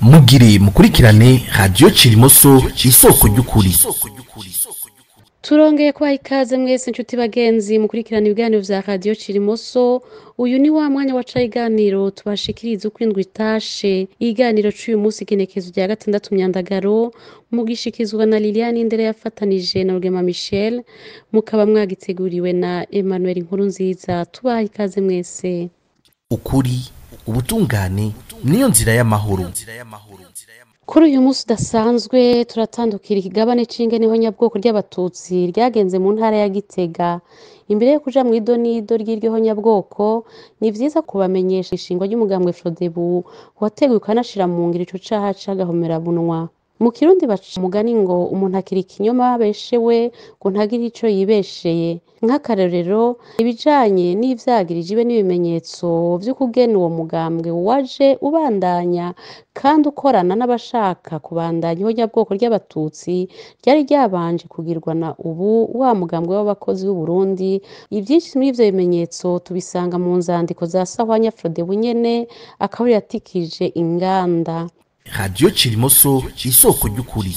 Mugire mukurikirane Radio Cirimoso, isoko ry'ukuri. Turongeye kubaha ikaze mwese nshuti bagenzi mukurikirana ibiganiro vya Radio Cirimoso. Uyu ni wa mwanya waca iganiro tubashikiriza uko indwi itashe. Iganiro c'uyu munsi, igenekezo rya 6 Myandagaro, mugishikizwa na Liliane Indere yafatanije na Rugema Michel, mukaba mwagiteguriwe na Emmanuel Nkurunziza. Tubaha ikaze mwese. Ukuri, ubutungane niyo nzira y'amahoro. Kuri uyu munsi udasanzwe turatandukira ikigabane c'ingene ihonyabwoko ry'Abatutsi ryagenze mu ntara ya Gitega. Imbere yo kuja mw'idonido ry'iryo honyabwoko, ni vyiza kubamenyesha ishingwa ry'umugambwe Frodebu wateguye ukanashira mu ngiro ico caha c'agahomerabunwa. Mu Kirundi baca umugani ngo umuntu akira ikinyoma abeshewe ngo ntagire ico yibesheye. Nk'akarorero, ibijanye n'ivyagirije ibe n'ibimenyetso vy'ukugena uwo mugambwe waje ubandanya kandi ukorana n'abashaka kubandanya ihonyabwoko ry'Abatutsi ryari ryabanje kugirwa na ubu wa mugambwe w'abakozi b'Uburundi. Ivyinshi muri ivyo bimenyetso tubisanga mu nzandiko za Sahwanya Frodebu nyene, akaba yatikije inganda. Radio Cirimoso, isoko ry'ukuri.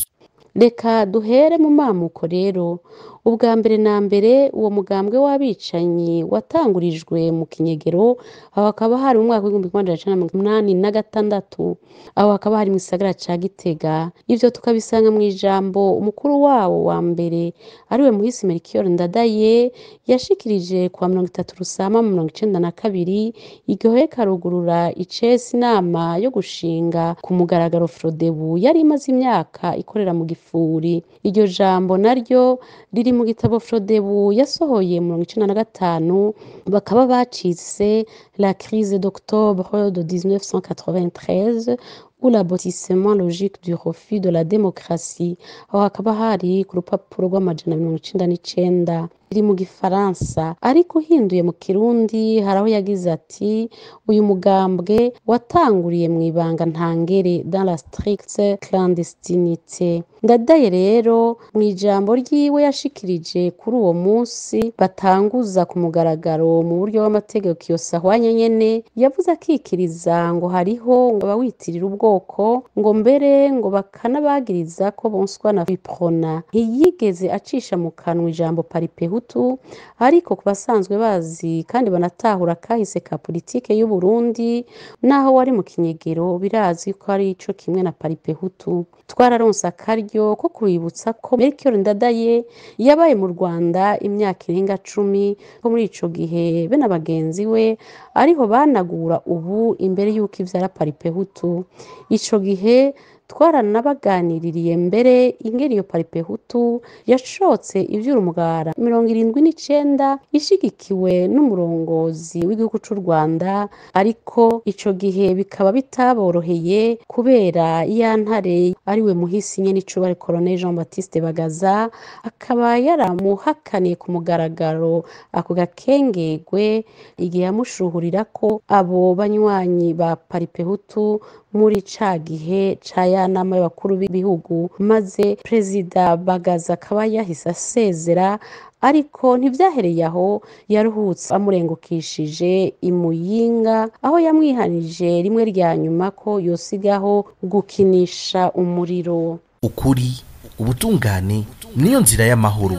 Reka duhere mu mamuko rero. Ubwa mbere na mbere, uwo mugambwe w'abicanyi watangurijwe mu kinyegero, aho hakaba hari mu mwaka w'1986, aho hakaba hari mu gisagara ca Gitega. Ivyo tukabisanga mw'ijambo umukuru wawo wa mbere, ariwe Muhisi Melchior Ndadaye, yashikirije kuwa 30 Rusama mu 1992, igihe karugurura icesi inama yo gushinga ku mugaragaro Frodebu yari imaze imyaka ikorera mu gifuri. Iryo jambo naryo riri mu gitabo Frodebu yasohoye mu 1995, bakaba bacitse La crise d'octobre de 1993 ou l'aboutissement logique du refus de la démocratie, aho hakaba hari ku rupapuro rw'299. Riri mu Gifaransa, ariko uhinduye mu Kirundi hari aho yagize ati: "Uyu mugambwe watanguriye mu ibanga ntangere, dans la stricte clandestinité." Ndadaye rero mu ijambo ryiwe yashikirije kuri uwo munsi batanguza ku mugaragaro mu buryo bw'amategeko iyo Sahwanya nyene, yavuze akikiriza ngo hariho ngo abawitirira ubwoko, ngo mbere ngo bakanabagiriza ko bonswa na Uprona. Ntiyigeze acisha mu kanwa ijambo Palipehutu, ariko ku basanzwe bazi kandi banatahura kahise ka politike y'u Burundi naho wari mu kinyegero, birazwi ko ari ico kimwe na Palipehutu. Twararonse akaryo ko kubibutsa ko Melchior Ndadaye yabaye mu Rwanda imyaka irenga 10, ko muri ico gihe be na bagenzi we ariho banagura ubu imbere y'uko ivyara Palipehutu. Ico gihe twaranabaganiririye mbere ingene iyo Palipehutu yashotse ivyura umugara 79 ishigikiwe n'umurongozi w'igihugu c'u Rwanda, ariko ico gihe bikaba bitaboroheye kubera ya ntare ariwe muhisi nyene icubahiro Colonel Jean Baptiste Bagaza, akaba yaramuhakaniye ku mugaragaro ako gakengegwe igihe yamushuhurira ko abo banywanyi ba Palipehutu muri ca gihe ca ya nama y'abakuru b'ibihugu, maze Perezida Bagaza akaba yahise asezera. Ariko ntivyahereye aho, yaruhutse amurengukishije imuyinga, aho yamwihanije rimwe rya nyuma ko yosigaho gukinisha umuriro. Ukuri, ubutungane niyo nzira y'amahoro.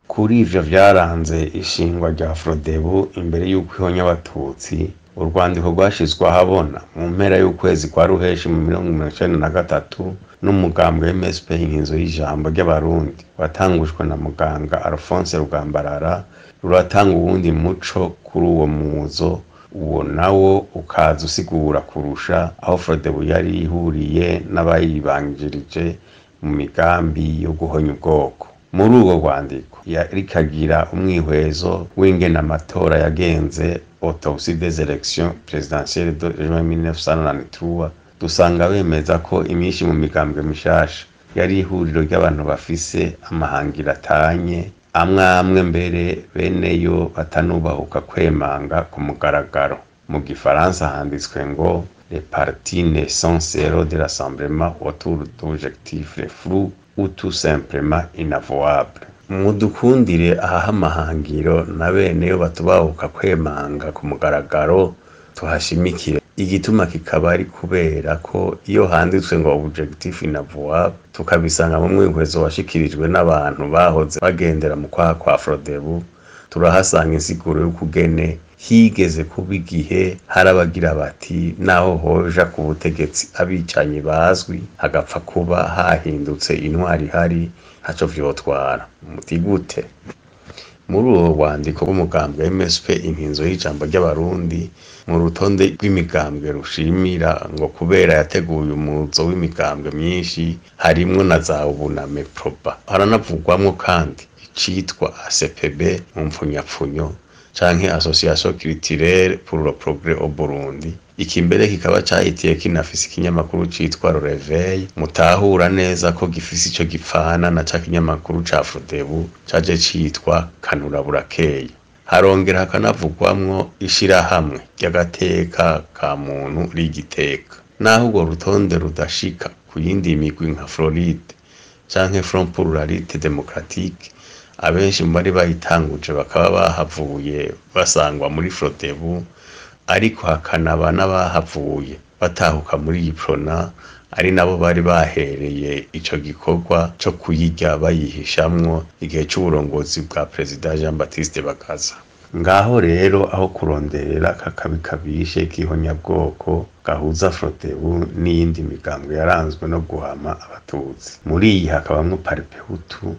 Kuri ivyo vyaranze ishingwa rya Frodebu imbere y'uko ihonya Abatutsi, urwandiko rwashizwe ahabona mu mpera y'ukwezi kwa Ruheshi mu 1993 n'umugambwe MSP Inkinzo y'Ijambo ry'Abarundi, watangujwe na muganga Alphonse Rugambarara, ruratanga uwundi muco kuri uwo muzo. Uwo nawo ukaza usigura kurusha aho Frodebu yari ihuriye n'abayibanjirije mu migambi yo guhonya ubwoko. Muri urwo rwandiko rikagira umwihwezo w'ingene amatora yagenze, autopsie des élections présidentielles de juin 1993, dusanga bemeza ko imyinshi mu migambwe mishasha yari ihuriro ry'abantu bafise amahangira atanye, amwe amwe mbere beneyo batanubahuka kwemanga ku mugaragaro. Mu Gifaransa handitswe ngo les partis naissants zéro de rassemblement autour d'objectifs flous ou tout simplement inavouables. Mudukundire ahaha amahangiro na beneyo batubahuka kwemanga ku mugaragaro tuhashimikire. Igituma kikaba ari kubera ko iyo handitswe ngo objectif inavouable, tukabisanga mu mwihwezo washikirijwe n'abantu bahoze bagendera mu kwaha kwa Frodebu, turahasanga insiguro y'ukugene higeze kuba igihe hari abagira bati naho hoja ku butegetsi abicanyi bazwi, hagapfa kuba hahindutse intwari ihari, ntaco vyotwara. Muti gute? Muri uwo rwandiko rw'umugambwe MSP Inkinzo y'Ijambo ry'Abarundi, mu rutonde rw'imigambwe rushimira ngo kubera yateguye umuzo w'imigambwe myinshi, harimwo na za Ubuname Proba. Haranavugwamwo kandi icitwa ACPB mu mpfunyapfunyo canke Association Culturelle pour le Progrès au Burundi. Iki mbere kikaba cahitiye kinafise ikinyamakuru citwa Le Réveil, mutahura neza ko gifise ico gipfana na ca kinyamakuru ca Frodebu caje citwa Kanura Burakeye. Harongera hakanavugwamwo ishirahamwe ry'agateka ka muntu rigiteka. Naho urwo rutonde rudashika ku yindi migwi nka Floride canke Front pour la Lutte Démocratique, abenshi mu bari bayitanguje bakaba bahavuye basangwa muri Frodebu, ariko hakanaba n'abahavuye batahuka muri Iprona, ari nabo bari bahereye ico gikorwa co kuyirya bayihishamwo igihe c'uburongozi bwa Perezida Jean Baptiste Bagaza. Ngaho rero aho kuronderera kakabi kabishe k'ihonyabwoko gahuza Frodebu n'iyindi migambwe yaranzwe no guhama Abatutsi. Muri iyi hakabamwo Paripehutu,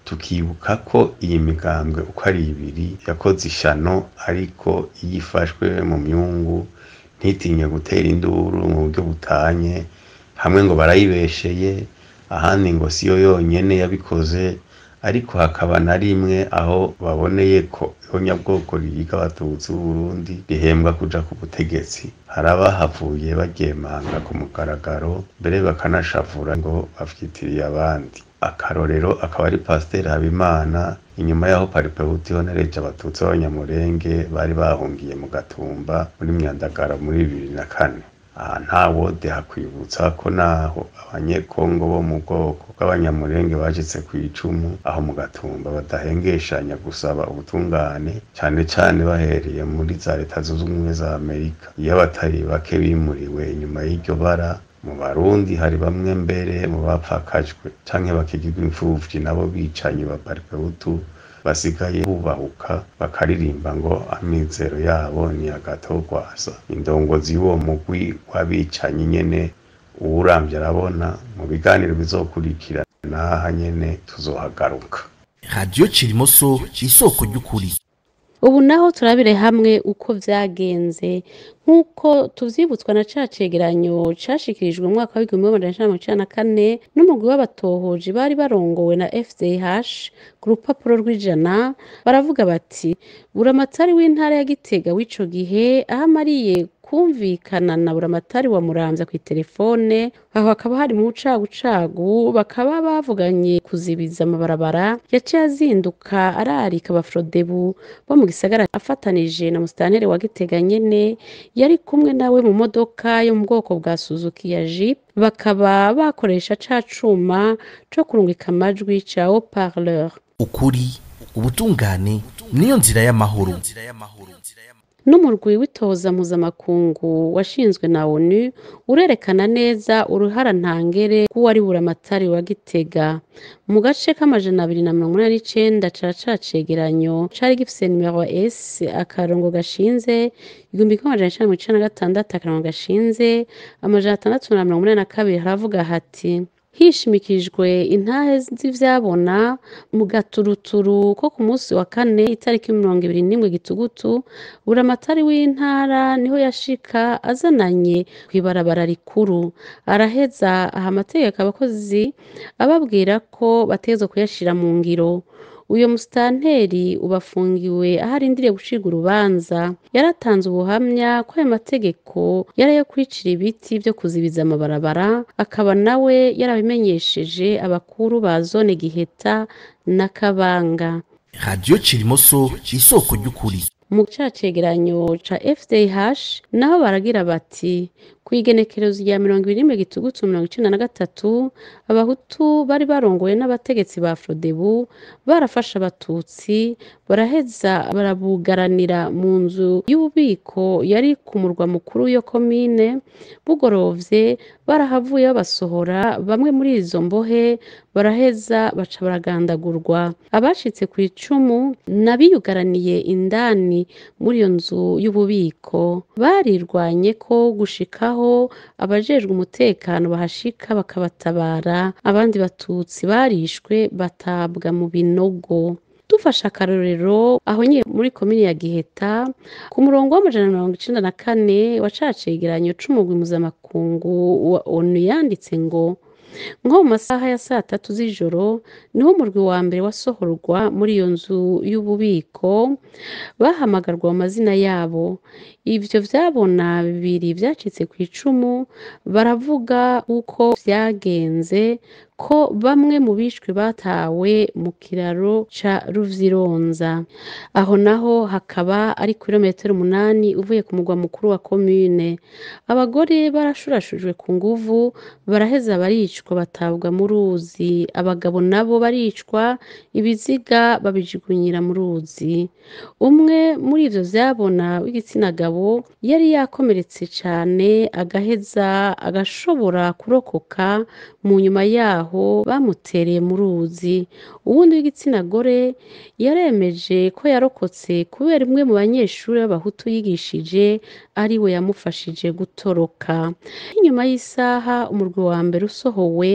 tukibuka ko iyi migambwe uko ari ibiri yakoze ishano, ariko iyo ifashwe mu myungu ntitinye gutera induru mu buryo butanye, hamwe ngo barayibesheye, ahandi ngo siyo yonyene yabikoze, ariko hakaba na rimwe aho baboneye ko ihonyabwoko rihiga Abatutsi b'Uburundi rihembwa kuja ku butegetsi. Hari abahavuye baryemanga ku mugaragaro, mbere bakanashavura ngo bavyitiriye abandi. Akarorero akaba ari Pasiteri Habimana, inyuma y'aho Paripehutu ihonereje Abatutsi b'Abanyamurenge bari bahungiye mu Gatumba muri Myandagara muri 2004. Aha ntawodeha kwibutsa ko naho Abanyekongo bo mu bwoko bw'Abanyamurenge bacitse kw'icumu aho mu Gatumba badahengeshanya gusaba ubutungane, cane cane bahereye muri za Leta Zunze Ubumwe za Amerika. Iyo abatari bake bimuriwe inyuma y'iryo bara, mu Barundi hari bamwe mbere mu bapfakajwe canke bakigirwa imfuvyi nabo bicanyi ba Paripehutu basigaye bubahuka bakaririmba ngo amizero yabo ni agatogwasa. Indongozi y'uwo mugwi w'abicanyi nyene uwuramvye arabona. Mu biganiro bizokurikira naha nyene tuzohagaruka. Radio Cirimoso, isoko ry'ukuri. Ubu naho turabire hamwe uko vyagenze nk'uko tuvyibutswa na ca cegeranyo cashikirijwe mu mwaka w'1994 n'umugwi w'abatohoji bari barongowe na FDH ku rupapuro rw'ijana. Baravuga bati buramatari w'intara ya Gitega w'ico gihe aho amariye kumvikana na buramatari wa Muramvya kw'iterefone, aho hakaba hari mu bucagucagu, bakaba bavuganye kuzibiza amabarabara, yaciye azinduka ararika abafrodebu bo mu gisagara afatanije na musitanteri wa Gitega nyene yari kumwe nawe mu modoka yo mu bwoko bwa Suzuki ya Jeep, bakaba bakoresha ca cuma co kurungika amajwi ca haut-parleur. Ukuri, ubutungane niyo nzira y'amahoro. N'umurwi w'itoza mpuzamakungu washinzwe na ONU urerekana neza uruhara ntangere rw'uwari buramatari wa Gitega. Mu gace k'289 ca ca cegeranyo cari gifise nimero S akarongo gashinze 1996 akarongo gashinze 682, haravuga hati: hishimikijwe intahe z'ivyabona mu gaturuturu ko ku munsi wa kane itariki 21 Gitugutu, buramatari w'intara niho yashika azananye kw'ibarabara rikuru, araheza aha amategeko abakozi ababwira ko bategerezwa kuyashira mu ngiro. Uyo musitanteri ubafungiwe aho arindiriye gucirwa urubanza yaratanze ubuhamya ko ayo mategeko yari ayo kwicira ibiti vyo kuzibiza amabarabara, akaba nawe yarabimenyesheje abakuru ba zone Giheta na Kabanga. Radio Cirimoso, isoko ry'ukuri. Mu ca cegeranyo ca FDH naho baragira bati: kw'igenekerezo rya 21 Gitugutu 93, abahutu bari barongowe n'abategetsi ba Frodebu barafashe abatutsi, baraheza barabugaranira mu nzu y'ububiko yari ku murwa mukuru w'iyo komine. Bugorovye barahavuye babasohora, bamwe muri izo mbohe baraheza baca baragandagurwa. Abacitse kw'icumu n'abiyugaraniye indani muri iyo nzu y'ububiko barirwanyeko gushikaho abajejwe umutekano bahashika bakabatabara. Abandi batutsi barishwe batabwa mu binogo. Dufashe akarorero aho nyene muri komine ya Giheta, ku murongo w'194 wa ca cegeranyo c'umugwi mpuzamakungu wa ONU yanditse ngo: nko mu masaha ya 3:00 z'ijoro niho umurwi wa mbere wasohorwa muri iyo nzu y'ububiko, bahamagarwa mu mazina yabo. Ivyo vyabona bibiri vyacitse kw'icumu baravuga uko vyagenze, ko bamwe mu bishwe batawe mu kiraro ca Ruvyironza. Aho naho hakaba ari kilometero 8 uvuye ku murwa mukuru wa komine. Abagore barashurashujwe ku nguvu, baraheza baricwa batabwa mu ruzi. Abagabo nabo baricwa, ibiziga babijugunyira mu ruzi. Umwe muri ivyo vyabona w'igitsina gabo yari yakomeretse cane, agaheza agashobora kurokoka, mu nyuma yaho bamutereye mu ruzi. Uwundi w'igitsina gore yaremeje ko yarokotse kubera umwe mu banyeshure b'abahutu yigishije ariwe yamufashije gutoroka. Inyuma y'isaha umurwi wa mbere usohowe,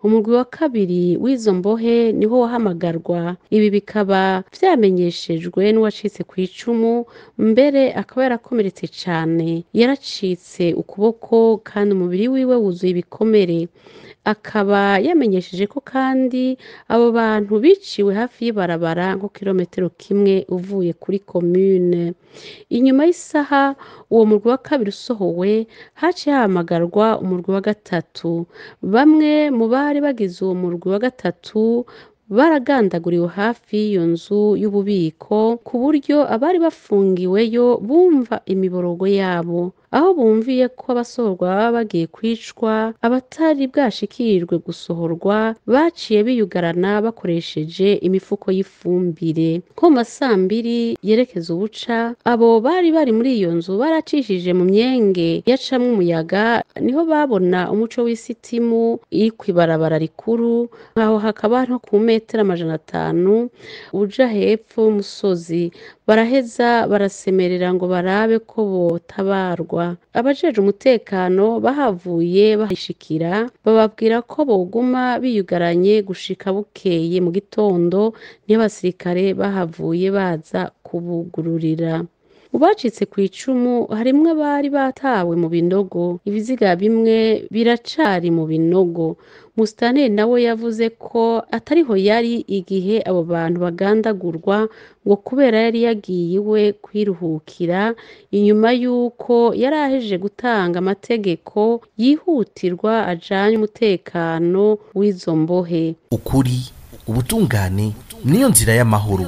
umurwi wa kabiri w'izo mbohe niho wahamagarwa. Ibi bikaba vyamenyeshejwe n'uwacitse kw'icumu, mbere akaba yarakomeretse cane, yaracitse ukuboko kandi umubiri wiwe wuzuye ibikomere. Akaba yamenyesheje ko kandi abo bantu biciwe hafi y'ibarabara nko kilometero 1 uvuye kuri komune. Inyuma y'isaha uwo murwi wa kabiri usohowe, haciye hahamagarwa umurwi wa gatatu. Bamwe mu bari bagize uwo murwi wa gatatu baragandaguriwe hafi y'iyo nzu y'ububiko, ku buryo abari bafungiweyo bumva imiborogo yabo. Aho bumviye ko abasohorwa baba bagiye kwicwa, abatari bwashikirirwe gusohorwa baciye biyugarana bakoresheje imifuko y'ifumbire. Nko mu ma 2:00 yerekeza ubuca, abo bari bari muri iyo nzu baracishije mu myenge yacamwo umuyaga, niho babona umuco w'isitimu iri kw'ibarabara rikuru, aho hakaba nko ku metero 500 uja hepfo y'umusozi. Baraheza barasemerera ngo barabe ko botabarwa. Abajejwe umutekano bahavuye bahishikira, bababwira ko boguma biyugaranye gushika bukeye mu gitondo, niho abasirikare bahavuye baza kubugururira. Mu bacitse kw'icumu harimwo abari batawe mu binogo, ibiziga bimwe biracari mu binogo. Musitanteri nawe yavuze ko atariho yari igihe abo bantu bagandagurwa, ngo kubera yari yagiye iwe kwiruhukira inyuma y'uko yari ahejeje gutanga amategeko yihutirwa ajanye umutekano w'izo mbohe. Ukuri, ubutungane niyo nzira y'amahoro.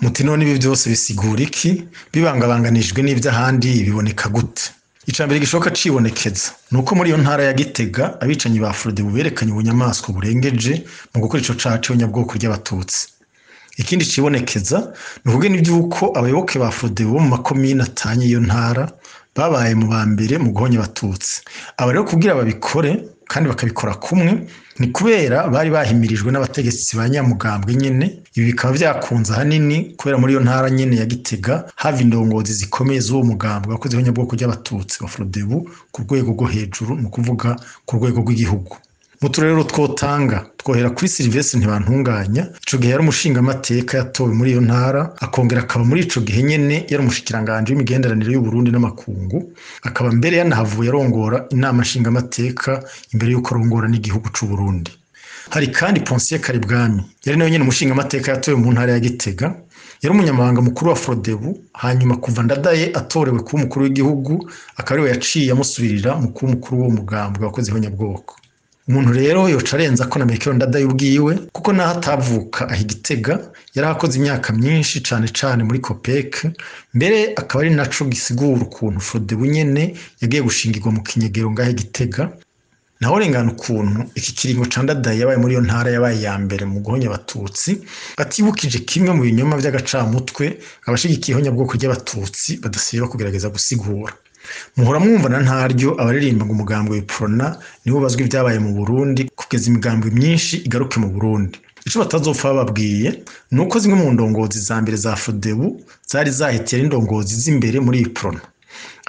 Muti none ibi byose bisigura iki? Bibangabanganijwe n'iby'ahandi biboneka gute? Icambere gishoboka cibonekeza nuko muri iyo ntara ya Gitega abicanyi ba Frodebu berekanye ubunyamaswa burengeje mu gukora ico caha c'ihonyabwoko ry'abatutsi. Ikindi cibonekeza ni ukugena ivy'uko abayoboke ba Frodebu bo mu makomine atanye iyo ntara babaye mu ba mbere mu guhonya abatutsi. Aba rero kugira babikore kandi bakabikora kumwe, ni kubera bari bahimirijwe n'abategetsi ba nyamugambwe nyene. Ibi bikaba vyakunze ahanini kubera muri iyo ntara nyene ya Gitega hava indongozi zikomeye z'uwo mugambwe wakoze ihonyabwoko ry'abatutsi wa Frodebu ku rwego rwo hejuru, ni ukuvuga ku rwego rw'igihugu. Mu turere twotanga twohera kuri Sylvestre Ntibantunganya, ico gihe yari umushingamateka yatowe muri iyo ntara, akongera akaba muri ico gihe nyene yari umushikiranganji w'imigenderanire y'Uburundi n'amakungu, akaba mbere yanahavuye arongora inama nshingamateka imbere y'uko arongora n'igihugu c'Uburundi. Hari kandi Ponsier Karibwami, yari nawe nyene umushingamateka yatowe mu ntara ya Gitega, yari umunyamabanga mukuru wa Frodebu, hanyuma kuva Ndadaye atorewe kuba umukuru w'igihugu akaba ariwe yaciye amusubirira mu kuba umukuru w'uwo mugambwe wakoze ihonyabwoko. Umuntu rero yoca arenza ko na Melchior Ndadaye ubwiwe, kuko naho atavuka aha i Gitega, yarahakoze imyaka myinshi cane cane muri COPEC, mbere akaba ari naco gisigura ukuntu Frodebu nyene yagiye gushingirwa mu kinyegero ngaho i Gitega. Naho rengana ukuntu iki kiringo ca Ndadaye yabaye muri iyo ntara yabaye iya mbere mu guhonya abatutsi, atibukije kimwe mu binyoma vy'agacamutwe abashigikiye ihonyabwoko ry'abatutsi badasiba kugerageza gusigura. Muhora mwumva na ntaryo abaririmba ngo umugambwe w'Uprona niwo bazwi ibyabaye mu Burundi kugeza imigambwe myinshi igaruke mu Burundi. Ico batazopfa bababwiye ni uko zimwe mu ndongozi za mbere za Frodebu zari zahitiye ari indongozi z'imbere muri Uprona.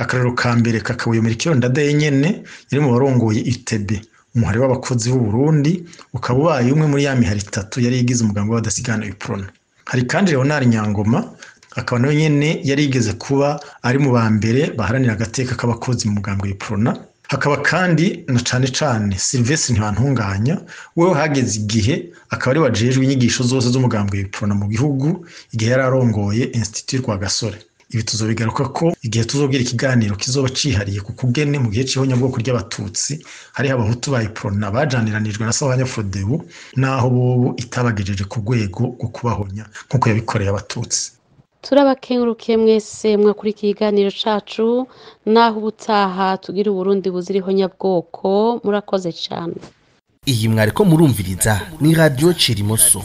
Akarorero ka mbere kakabuye Melchior Ndadaye nyene yari mu barongoye UTB, umuhari w'abakozi b'u Burundi, ukaba ubaye umwe muri ya mihari itatu yari igize umugambi w'abadasigana Uprona. Hari kandi Leonard Nyangoma, akaba nawe nyene yari yigeze kuba ari mu ba mbere baharanira agateka k'abakozi mu mugambwe Uprona. Hakaba kandi na cane cane Sylvestre Ntibantunganya, wewe hageze igihe akaba ari wajejwe inyigisho zose z'umugambwe Uprona mu gihugu igihe yari arongoye Institut Rwagasore. Ibi tuzobigaruka ko igihe tuzogira ikiganiro kizoba cihariye ku kugene mu gihe c'ihonyabwoko ry'abatutsi hariho abahutu ba Uprona bajaniranijwe na Sahwanya Frodebu, naho bobo itabagejeje ku rwego rwo kubahonya nk'uko yabikoreye abatutsi. Turabakengurukiye mwese mwakurikiye ikiganiro cacu, naho ubutaha tugira Uburundi buzira ihonyabwoko. Murakoze cane. Iyi mwariko murumviriza ni Radio Cirimoso.